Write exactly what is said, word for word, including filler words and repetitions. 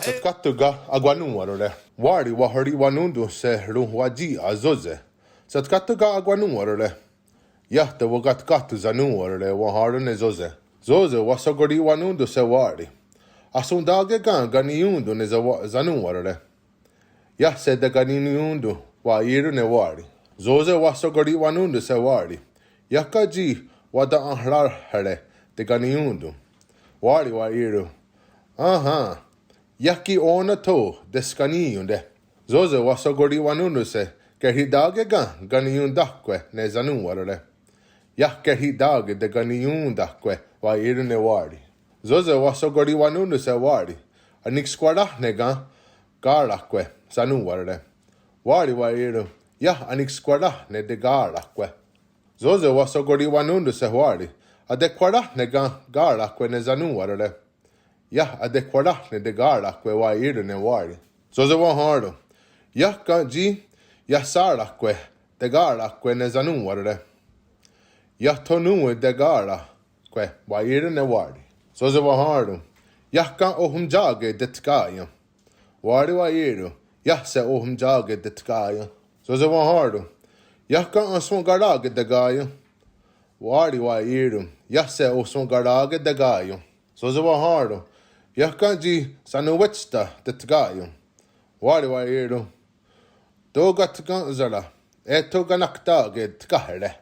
Satkáhton ken akwanòn:warore? Wári wahorihwanón:tonhse ronwatsì:'a Sose. Satkáhton ken akwanòn:warore? Iah tewakatkáhton sanòn:warore, wahèn:ron ne Sose. Sose wahshakorihwanón:tonhse Wári. Ahsonhtà:ke ken kaniión:ton ne sa-, sanòn:warore? Iah se tekaniión:ton, wa'ì:ron ne Wári. Sose wahshakorihwanón:tonhse Wári. Iah ken tsi wata'én:rare tekaniión:ton? Wári wa'ì:ron. Áhá. Iah ki' ó:nen tho teskanì:ionte. Sose wahshakorihwanón:tonhse. Kerhi'tà:ke ken kaniiontà:kwe ne sanòn:warore? Iah kerhi'tà:ke tekaniiontà:kwe, wa'ì:ron ne Wári. Sose wahshakorihwanón:tonhse Wári. Anekskwaráhne ken kà:rake sanòn:warore? Wári wa'ì:ron. Iah anekskwaráhne tekà:rake. Sose wahshakorihwanón:tonhse Wári. Atekhwaráhne ken kà:rake ne sanòn:warore? Iah atekhwaráhne tekà:rake, wa'ì:ron ne Wári. Sose wahèn:ron. Iah ken tsi iahseráhkwe tekà:rake ne sanòn:warore? Iah tho nón:we tekà:rake, wa'ì:ron ne Wári. Sose wahèn:ron. Iah ken ohontsà:ke tetkáien? Wári wa'ì:ron. Iah se ohontsà:ke tetkáien. Sose wahèn:ron. Iah ken ahson'karà:ke tekà:ien? Wári wa'ì:ron. Iah se ohson'karà:ke tekà:ien. Sose wahèn:ron. Iah ken tsi sanòn:we'tshtà:'a tetkáien? Wári wa'ì:ron. Tóka' tkèn:sera, eh tho kanaktà:ke tkáhere.